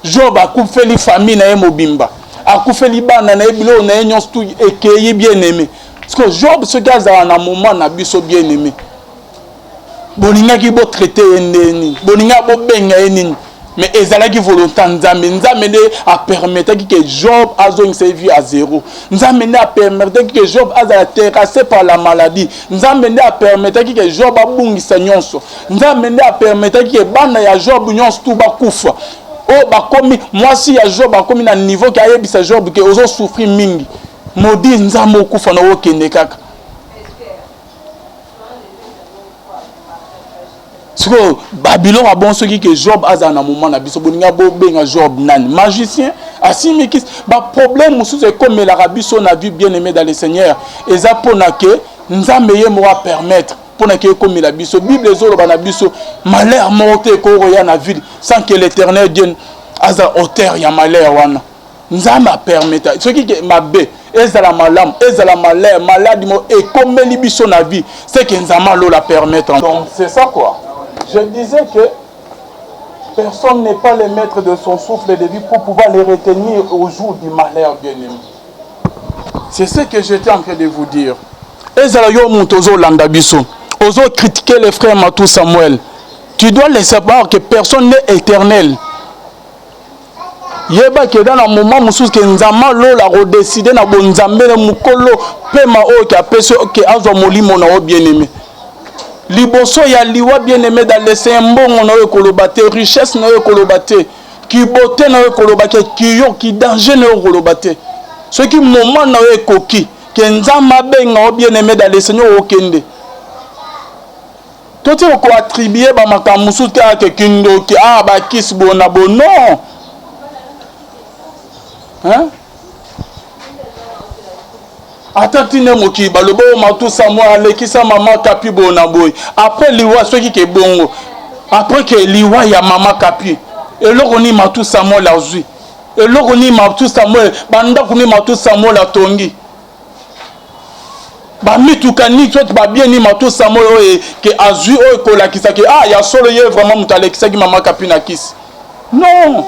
Job akufeli famille na ye mobimba, akufeli bana na ye, biloko na ye nyonso tout ekeyi bien aime. Parce que Job soki azala na moment na biso bien aime, bolingaki bo traiter ye ndenge nini? Bolingaki bobenga ye nini? Mais ezalaki volonté ya Nzambe. Nzambe nde apermetaki que Job azongisa ye vie à zéro. Nzambe nde apermetaki que Job azala terrassé par la maladie. Nzambe nde apermetaki que Job abungisa nyonso. Nzambe nde apermetaki que bana ya Job nyonso tout bakufa. Oyo bakomi mwasi ya Job akomi na niveau ke ayebisa Job ke ozo souffrir mingi. Maudit Nzambe okufa na okende kaka. Sikoyo babiloko ya bon soki ke Job azala na moment na biso bolinga bobenga Job nani? Magicien asimbi kisi. Ba problème mosusu ekomelaka biso na vie bien aimé dans le Seigneur eza pona ke Nzambe ye moko a permettre pona ke ekomela biso. Bible ezoloba na biso malheur moko te ekoki koya na ville sans que l'Eternel Dieu aza auteur ya malheur wana. Nzambe a permetta soki ke mabe ezala malamu ezala malheur maladi moko ekomeli biso na vie c'est que Nzambe alola permettre. Donc c'est ça quoi. Je disais que personne n'est pas le maître de son souffle de vie pour pouvoir le retenir au jour du malheur bien-aimé. C'est ce que j'étais en train de vous dire. Ezala yo moto ozolanda biso, ozo critiquer le frère Matou Samuel. Tu dois le savoir que personne n'est éternel. Yeba ke eza na moment mosusu ke Nzambe lola ako décider na bonzambe na mokolo pema oyo ke apesi ke azwa molimo na yo bien-aimé. Liboso ya liwa bien-aimé dans le Seigneur, mbongo na yo ekoloba te, richesse na yo ekoloba te, kibote na yo ekoloba ke kiyo ki danger na yo ekoloba te. Soki moment na yo ekoki ke Nzambe abenga yo bien-aimé dans le Seigneur, okende. Totika ko attribuer ba makambo mosusu te ke kindoki ah ba kisi bo na bo non hein ata tina mokili baloba oyo matusa mwa alekisa mama kapi bo na boye après liwa soki ke bongo après ke liwa ya mama kapi eloko nini matusa mwa azwi eloko nini matusa mwa bandako nini matusa mwa atongi Ba mituka nini soit ba bien nini Matou Samuel oyo ke azui oyo ekolakisa ke ah ya solo ye vraiment moto alekisaki mama Kapi na kisi. Non,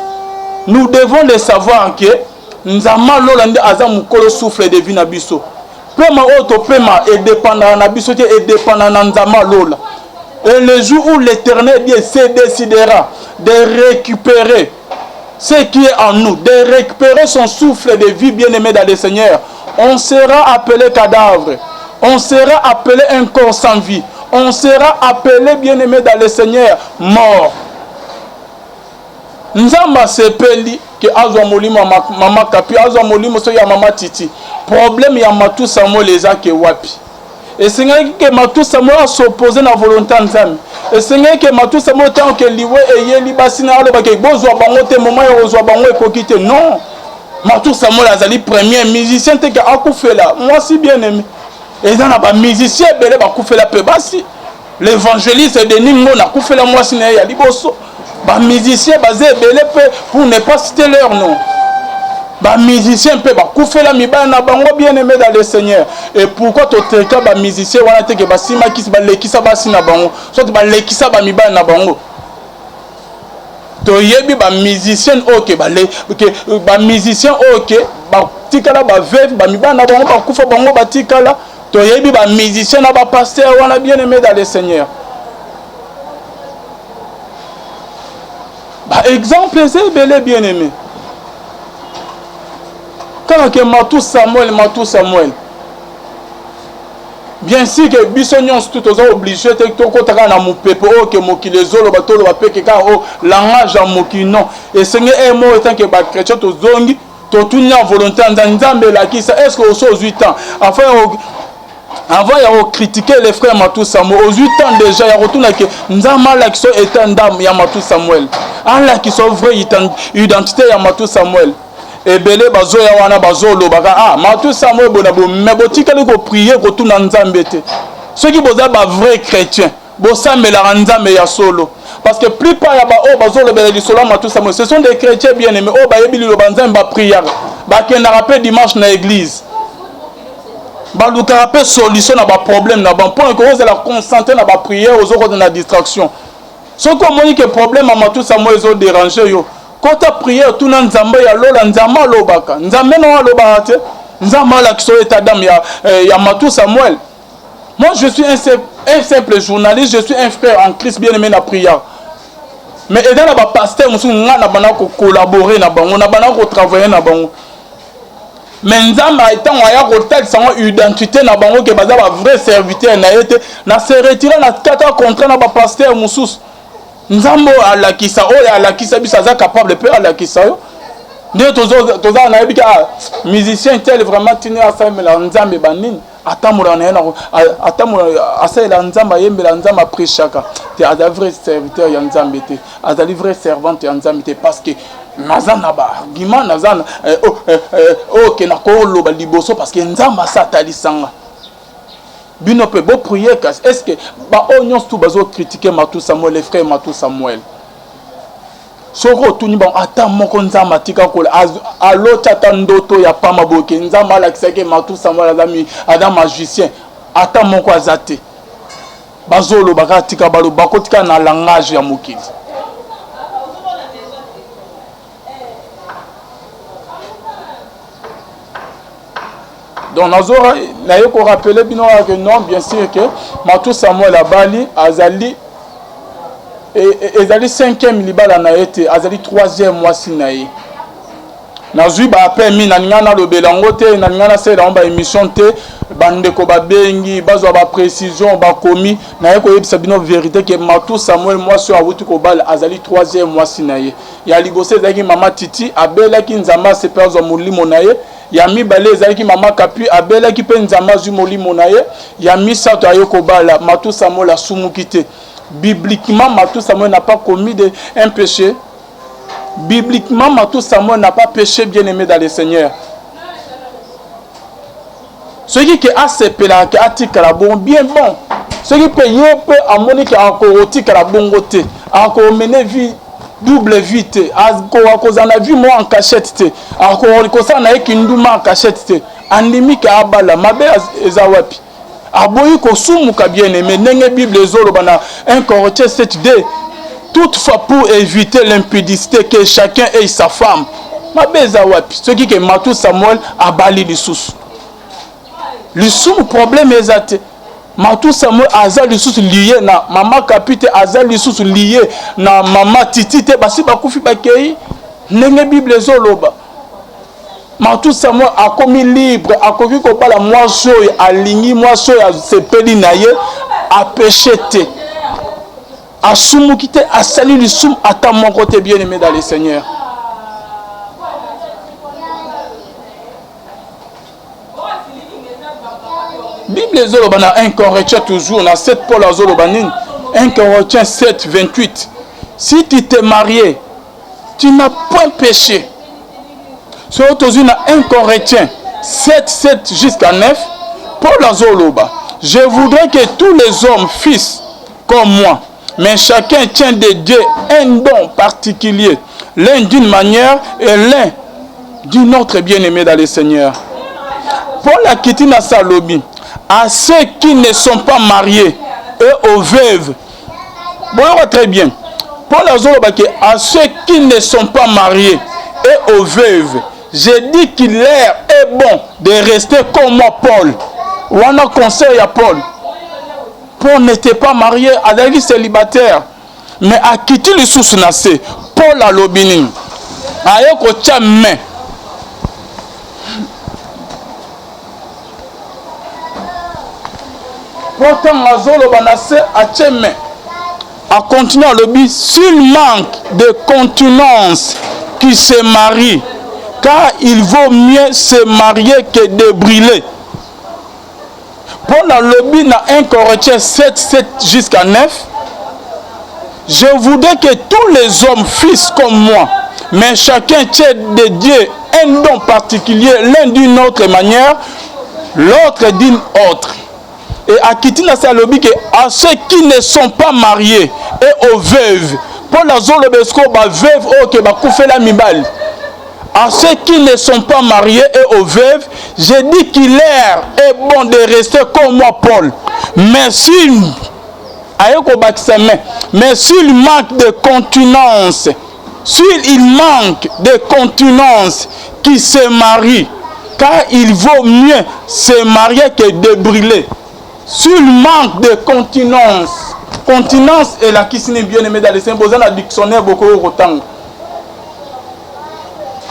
nous devons le savoir que Nzambe lola nde aza mokolo souffle de vie na biso. Pema oyo topema edépendaka na biso te, edépendaka na Nzambe lola. Et le jour où l'Éternel Dieu se décidera de récupérer ce qui est en nous, de récupérer son souffle de vie bien-aimé dans le Seigneur, on sera appelé cadavre, on sera appelé un corps sans vie, on sera appelé bien-aimé dans le Seigneur mort. Nzambe asepeli ke azwa molimo ya mama Kapi, azwa molimo soki ya mama Titi. Problème ya Matou Samuel eza ke wapi? Esengaki ke Matou Samuel a s'opposer na volonté ya Nzambe. Esengaki ke Matou Samuel ntango ke liwa eyeli basi na aloba ke bozwa bango te, moment ya kozwa bango ekoki te. Non, Matou Samuel azali premier musicien te ke akufela mwasi bien aimé. Eza na ba musicien ebele bakufela pe basi. L'évangéliste Denis Ngona akufela mwasi na ye ya liboso. Ba musiciens baza ebele pe pour ne pas citer leur nom. Ba musiciens pe bakufela mibali na bango bien aimé dans le Seigneur. Et pourquoi to traiter ba musiciens wana te ke basimaki balekisa basi na bango, soit balekisa ba mibali na bango. Toyebi ba musiciens oyo ke bale ke ba musiciens oyo ke batikala ba veuve ba mibali na bango bakufa bango batikala. Toyebi ba musiciens na ba pasteurs wana bien aimé dans le Seigneur. Ba exemple eza ebele bien aimé. Kaka ke Matou Samuel, Matou Samuel. Bien sûr que biso nyonso tout toza obligé te tokota kaka na mopepe oyo ke mokili ezoloba toloba pe ke kaka oyo langage ya mokili non. Esenge e moko etant que ba chrétien tozongi totuni na volonté ya Nzambe, Nzambe elakisa est-ce que oso ozwi temps afin avant ya kocritiquer le frère Matou Samuel ozwi temps déjà ya kotuna ke Nzambe alakisa état ndam ya Matou Samuel, alakisa vraie identité ya Matou Samuel. Ebele bazoya wana bazolobaka ah Matou Samuel bona bo mais botikali ko prier kotuna Nzambe te. Soki boza ba vrai chrétien bosambelaka Nzambe ya solo, parce que plupart ya ba oyo bazolobela lisolo ya Matou Samuel ce sont des chrétiens bien aimés oyo bayebi liloba Nzambe, ba priaka, bakendaka pe dimanche na église, balukaka pe solution na ba problème na bango, mpona ke ozala concentré na ba prière ozokota na distraction. Soki omoni ke problème ya Matou Samuel ezo déranger yo, Kota prière tuna Nzambe ya lola, Nzambe alobaka. Nzambe no alobaka te. Nzambe alakisa yo état d'âme ya, eh, ya Matou Samuel. Moi je suis un, un simple journaliste, je suis un frère en Christ bien-aimé na prière. Mais eza na ba pasteur mosusu nga na banda ko collaborer na bango, na banda ko travailler na bango. Mais Nzambe ntango aya kotalisa yango identité na bango ke baza ba vrai serviteur na ye te, na se retira na kata contrat na ba pasteur mosusu. Nzambe oyo alakisa oyo alakisa biso aza capable mpe alakisa yo nde toza nayebi ke ah, musicien tel vraiment tini asalemela nzambe banini atambola na ye atambola asalela nzambe ayembela nzambe aprechaka te aza vrai serviteur ya nzambe te azali vrai servante ya nzambe te parce que naza na baargument naza na eh, oh, eh, eh, oyo oh, ke nakoloba liboso parce que nzambe asa atalisanga Bino pe bo prier kasi est ce que ba oyo nyonso tout bazo critiquer Matou Samuel les frères Matou Samuel soki otuni bango ata moko nzambe atika kola aloti ata ndoto ya pamba boye ke nzambe alakisaki Matou Samuel aza, aza magicien ata moko aza te bazoloba kaka tika baloba bakotika na langage ya mokili Donc nazo naye ko rappeler bino kaka que non bien sûr que Matou Samuel abali azali e, e, ezali cinquième libala na ye te azali troisième mwasi na ye nazwi ba appel mingi nalinga nalobela yango te nalinga nasalela yango ba émission te bandeko babengi bazwa ba précision bakomi naye koyebisa bino verité ke Matou Samuel mwasi oyo awuti kobala azali troisième mwasi na ye ya liboso ezalaki mama Titi abelaki Nzambe asepe azwa molimo na ye Ya mibale ezalaki mama Kapi abelaki pe Nzambe azui molimo na ye. Ya misato aye kobala Matou Samuel asumuki te. Bibliquement Matou Samuel n'a pas commis de un peche. Bibliquement Matou Samuel n'a pas peche bien aimé dans le Seigneur. Soki ke asepelaka ke atikala bongo bien bon. Soki pe ye pe amoni ke akotikala bongo te, akomene vie double vie te, akoka kozala na vie moko en cachette te, akoka kosala na ye kinduma en cachette te, andimi ke abala mabe eza wapi? Aboyi kosumuka bien aimé ndenge Bible ezoloba na 1 Corinthiens 7 2 toutefois pour éviter l'impudicité que chacun ait sa femme mabe eza wapi soki ke Matou Samuel abali lisusu lisumu problème eza te Matou Samuel aza lisusu liye na mama Kapi te aza lisusu liye na mama Titi te basi bakufi bakei ndenge Bible ezoloba Matou Samuel akomi libre akoki kobala mwasi oyo alingi mwasi oyo asepeli na ye apeche te asumuki te asali lisumu ata moko te bien aimé dans le Seigneur Bible ezoloba na 1 Corinthiens toujours na 7 Paul azoloba nini 1 Corinthiens 7 28 si tu te maries tu n'as point péché soki tozwi na 1 Corinthiens 7 7 jusqu'à 9 Paul azoloba je voudrais que tous les hommes fils comme moi mais chacun tient de Dieu un don particulier l'un d'une manière et l'un d'une autre bien-aimé dans le Seigneur Paul akiti na salobi à ceux qui ne sont pas mariés et aux veuves boyoka très bien Paul azoloba ke à ceux qui ne sont pas mariés et aux veuves je dis qu'il leur est bon de rester comme moi Paul wana conseil ya Paul Paul n'était pas marié azalaki célibataire mais akiti lisusu na se Paul alobi nini aye kotya main mpo ntango azoloba na se atye main akontinue alobi s'il manque de continence qui se marie car il vaut mieux se marier que de brûler Paul alobi na 1 Corinthiens 7, 7 jusqu'à 9, Je voudrais que tous les hommes fissent comme moi, mais chacun tient de Dieu un don particulier, l'un d'une autre manière, l'autre d'une autre. Et akiti na se alobi ke à ceux qui ne sont pas mariés et aux veuves, Paul azoloba esiko ba veuves oyo ke bakufela mibali. À ceux qui ne sont pas mariés et aux veuves, je dis qu'il leur est bon de rester comme moi, Paul. Mais s'il mais, mais s'il manque de continence, S'il manque de continence qui se marie, car il vaut mieux se marier que de brûler. S'il manque de continence, continence elakisi nini bien aimé dans le Seigneur, boza na dictionnaire bokoki kotanga.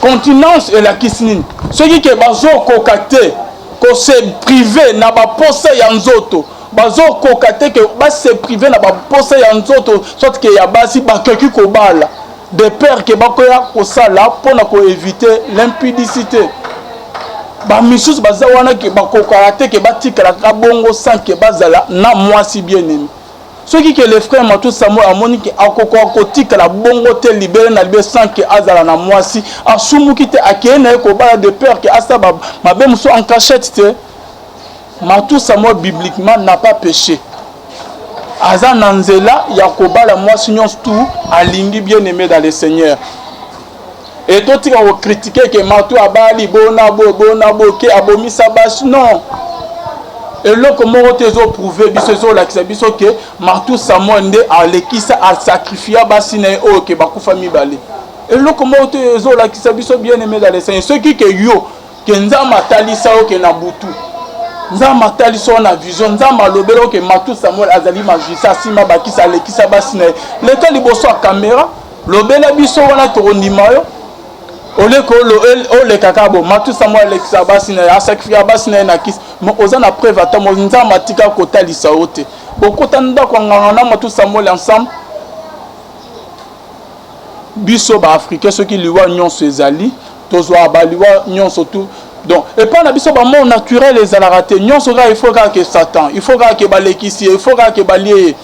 Continence elakisi nini? Soki ke bazokoka te ko se priver na baposa ya nzoto, bazokoka te ke ba se priver na baposa ya nzoto soit ke ya basi bakoki kobala de peur ke bakoya kosala mpo na koevite l'impudicité. Bamisusu baza wana ke bakokaka te ke batikalaka bongo sans ke bazala na mwasi bien aimé. Soki ke le frère Matou Samuel amoni ke akokoka kotikala bongo te libele na libele sans ke azala na mwasi, asumuki te, akei na ye kobala de peur ke asala mabe mosusu en cachette te. Matou Samuel bibliquement n'a pas peche. Aza na nzela ya kobala mwasi nyonso tout alingi bien aimé dans le Seigneur. Et totika ko critiquer ke Matou abali bona bo bona bo ke abomisa basi non. Eloko moko te ezo prouver biso ezolakisa biso ke Matou Samuel nde alekisa asacrifia basi na ye oyo ke bakufa mibale. Eloko moko te ezolakisa biso bien aimé dans le Seigneur. Soki ke yo ke Nzambe atalisa yo ke na butu Nzambe atalisa yo na vision, Nzambe alobela yo ke Matou Samuel azali magicien, asimba bakisi, alekisa basi na ye. Leka liboso ya kamera, lobela biso wana tokondima yo. Oleka oleka kaka bo Matou Samuel alekisa basi na ye, asacrifia basi na ye na kisi. Mais oza na preuve ata mo Nzambe atika kotalisa yo te. Bokota ndako ya nganga na Matou Samuel ensemble. Biso ba africain soki liwa nyonso ezali tozwaka ba liwa nyonso tout donc epai na biso ba mort naturel ezalaka te nyonso kaka il faut kaka ke satan il faut kaka ke balekisi ye il faut kaka ke balie ye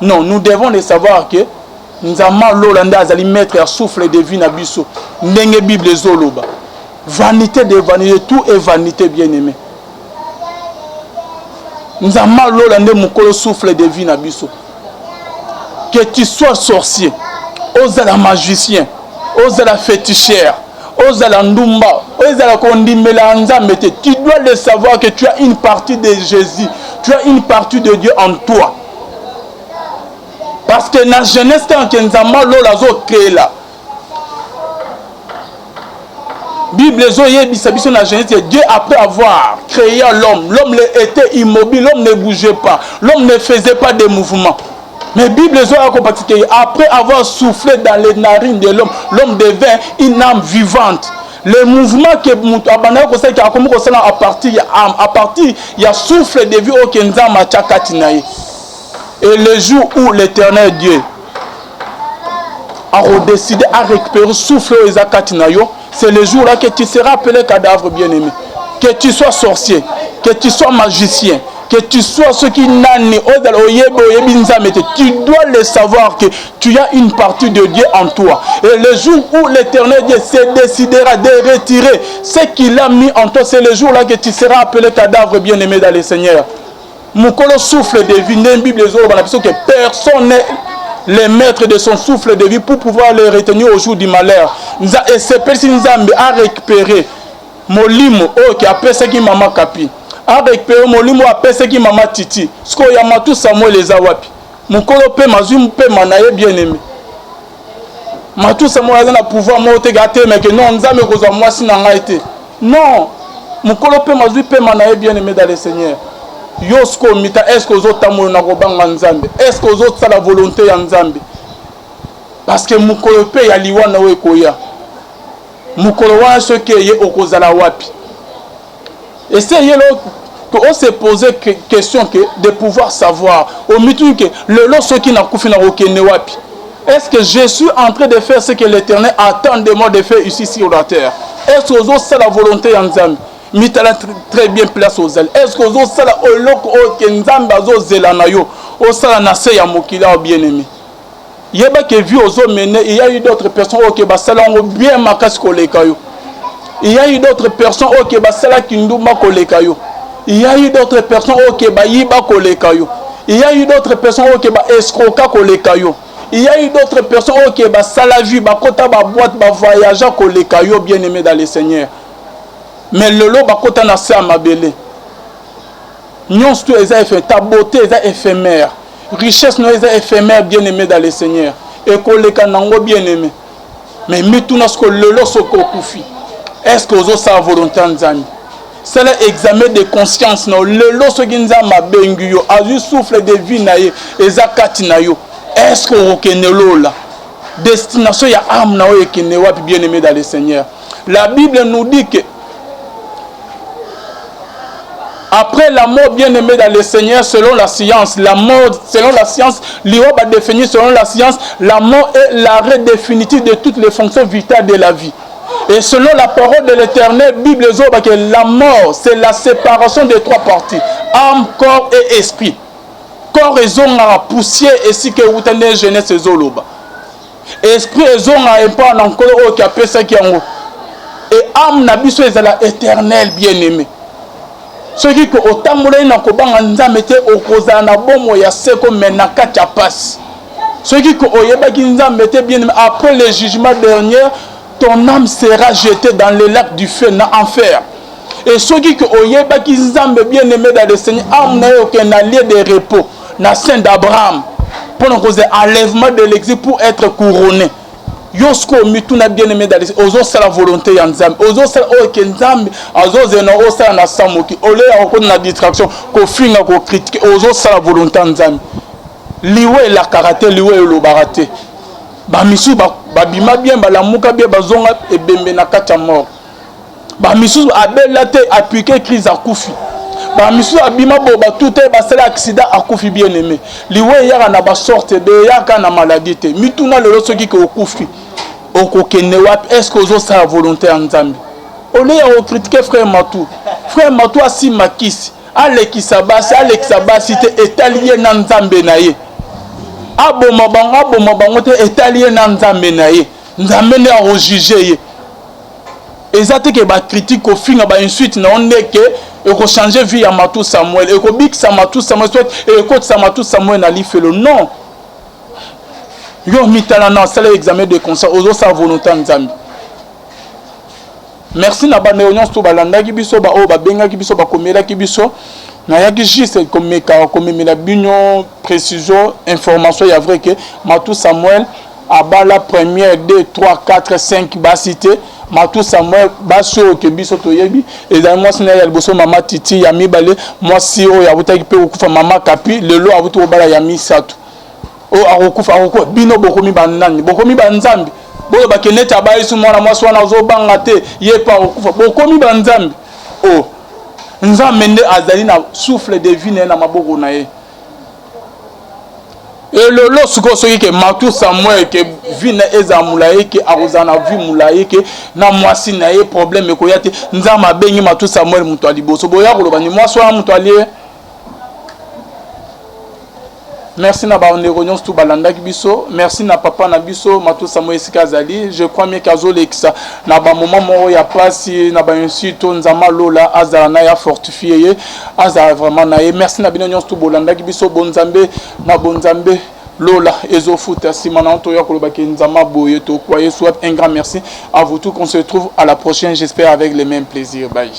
non nous devons le savoir que nzambe lola nde azali maître ya souffle de vie na biso ndenge bible ezoloba vanité de vanité tout est vanité bien aimé nzambe lola nde mokolo souffle de vie na biso que tu sois sorcier ozala magicien ozala féticheur ozala ndumba ozala kondimela nzambe te tu dois le savoir que tu as une partie de Jésus tu as une partie de Dieu en toi parce que na jeunesse tant que nzambe lola azokela Bible ezoyebisa biso na Genèse Dieu après avoir créé l'homme, l'homme était immobile, l'homme ne bougeait pas, l'homme ne faisait pas de mouvement. Mais Bible ezoya kopakisa ke après avoir soufflé dans les narines de l'homme, l'homme devint une âme vivante. Le mouvement que moto abandaki kosala ke akomi kosala à partir ya âme, à partir ya souffle de vie oyo ke Nzambe atya kati na ye. Et le jour où l'Éternel Dieu akodeside a récupérer souffle oyo eza kati na yo, c'est le jour là que tu seras appelé cadavre bien-aimé. Que tu sois sorcier, que tu sois magicien, que tu sois ce qui nani ozala oyebi oyebi Nzambe te, tu dois le savoir que tu as une partie de Dieu en toi. Et le jour où l'Éternel Dieu se décidera de retirer ce qu'il a mis en toi, c'est le jour là que tu seras appelé cadavre bien-aimé dans le Seigneur. Mokolo souffle de vie ndenge Bible ezoloba na biso que personne n'est le maître de son souffle de vie pour pouvoir le retenir au jour du malheur. Nza esepelisi Nzambe a récupérer molimo oyo ke apesaki mama Kapi, a récupérer molimo oyo apesaki mama Titi. Sikoyo ya Matou Samuel eza wapi? Mokolo pema azwi pema na ye bien aimé. Matou Samuel aza na pouvoir moko te ke atelema ke non Nzambe kozwa mwasi na ngai te. Non, mokolo pema azwi pema na ye bien aimé dans le Seigneur. Yo sikoyo mita est ce que ozotambola na kobanga Nzambe? Est ce que ozosala volonté ya Nzambe? Parce que mokolo pe ya liwa na yo ekoya. Mokolo wana soki eye okozala wapi? Essayez que on se poser question que de pouvoir savoir omituni que lelo soki nakufi nakokende wapi? Est-ce que je suis en train de faire ce que l'Éternel attend de moi de faire ici sur la terre? Est-ce que ozosala volonté ya Nzambe? Mitala très bien place ozali. Est-ce que ozosala eloko oyo ke Nzambe azozela na yo osala na se ya mokili awa bien aimé? Yeba ke vie ozo mener, il y a eu d'autres personnes oyo ke basala yango bien makasi koleka yo. Il y a eu d'autres personnes oyo ke basala kindumba koleka yo. Il y a eu d'autres personnes oyo ke bayiba koleka yo. Il y a eu d'autres personnes oyo ke ba escroka koleka yo. Il y a eu d'autres personnes oyo ke basala vie, bakota ba boîte, ba voyagea koleka yo bien aimé dans le Seigneur. Mais lelo bakota na se ya mabele. Nyonso tout eza éphémère, ta beauté eza éphémère. Richesse no eza éphémère bien aimé dans le Seigneur. Ekoleka nango bien aimé. Mais mituna siko lelo soki okufi, est ce que ozosala volonté ya Nzambe? Sala examen de conscience na yo lelo soki Nzambe abengi yo, azwi souffle de vie na ye eza kati na yo, est ce que okokende lola? Destination ya âme na yo ekende wapi, bien aimé dans le Seigneur? La Bible nous dit que après la mort, bien aimé dans le Seigneur, selon la science, la mort, selon la science, liwa ba définir selon la science, la mort est l'arrêt définitif de toutes les fonctions vitales de la vie. Et selon la parole de l'Éternel, Bible ezoloba que la mort, c'est la séparation des trois parties, âme, corps et esprit. Corps ezongaka poussière esika ewuta nde Genèse ezoloba. Esprit ezongaka epai na Nkolo oyo ki apesaki yango. Et âme na biso ezala éternel, bien-aimé. Soki ko otambolaki na kobanga Nzambe te, okozala na bomoi ya seko mais na kati ya pasi. Soki ko oyebaki Nzambe te, bien-aimé, après le jugement dernier, ton âme sera jetée dans le lac du feu na enfer. Et soki ko oyebaki Nzambe, bien-aimé dans le Seigneur, âme na yo okende na lieu de repos, na sein d'Abraham, mpo na kozela enlèvement de l'exil pour être couronné. Yo sikoyo mituna, bien aimé dans le, ozosala volonté ya Nzambe, ozosala oyo ke Nzambe azozela na osala na sa moki, ole ya kokota na distraction, kofinga, kocritiquer? Ozosala volonté ya Nzambe? Liwa elakaka te, liwa elobaka te. Bamisusu babima bien, balamuka bien, bazonga ebembe na kati ya mort. Bamisusu abela te, apiquer crise, akufi. Bamisusu abima bo batu te, basala accident, akufi. Bien aimé, liwa eyaka na basorte ebe, eyaka na maladie te. Mituna lelo soki ke okufi, okokende wapi? Est ce que ozosala volonté ya Nzambe? Ole ya kocritiquer frère Matu, frère Matu asimba kisi, alekisa basi, alekisa basi te, etali ye na Nzambe na ye. Aboma bango, aboma bango te, etali ye na Nzambe na ye. Nzambe nde akojuger ye. Eza te ke bacritique, kofinga, bainsulte na yo nde ke ekochange vie ya Matu Samuel, ekobikisa Matu Samuel, soit ekotisa Matu Samuel na lifelo. Non, yo mitala na asala examen de conscience, ozosala volonté ya Nzambe? Merci na bandeko nyonso to balandaki biso, baoyo babengaki biso, bakomelaki biso. Nayaki juste komeka komemela bino précision, information ya vrai ke Matu Samuel abala première, 2, 3, 4, 5 basi te. Matu Samuel, basi oyo ke biso toyebi ezali mwasi na ye ya liboso, mama Titi, ya mibale mwasi oyo awutaki mpe kokufa, mama Kapi. Lelo awuti kobala ya misato oyo akokufa. Akokufa, bino bokomi banani? Bokomi banzambe? Bolobake neti abayisi mwana mwasi wana, azobanga te, ye mpe akokufa. Bokomi banzambe? O Nzambe nde azali na souffle de vie na ye na maboko na ye. Elolo sikoyo soki ke Matu Samuel ke vie na ezala molai, ke akozala na vie molai, ke na mwasi na ye problème ekoya te, Nzambe abengi Matu Samuel moto ya liboso, boya koloba ni mwasi wana moto alie. Merci na bandeko nyonso tu balandaki biso. Merci na papa na biso Matu Samuel esika azali. Je crois bien ke azolekisa na bamoment moko ya pasi na bainsulte. Nzambe alola azala na ye, afortifie ye, azala vraiment na ye. Merci na bino nyonso tu bolandaki biso. Bonzambe na bonzambe, lola ezofuta. Nsima na toya kolobaki Nzambe boye tokwa ye. Soit un grand merci à vous tous, qu'on se retrouve à la prochaine, j'espère avec les mêmes plaisirs. Bye.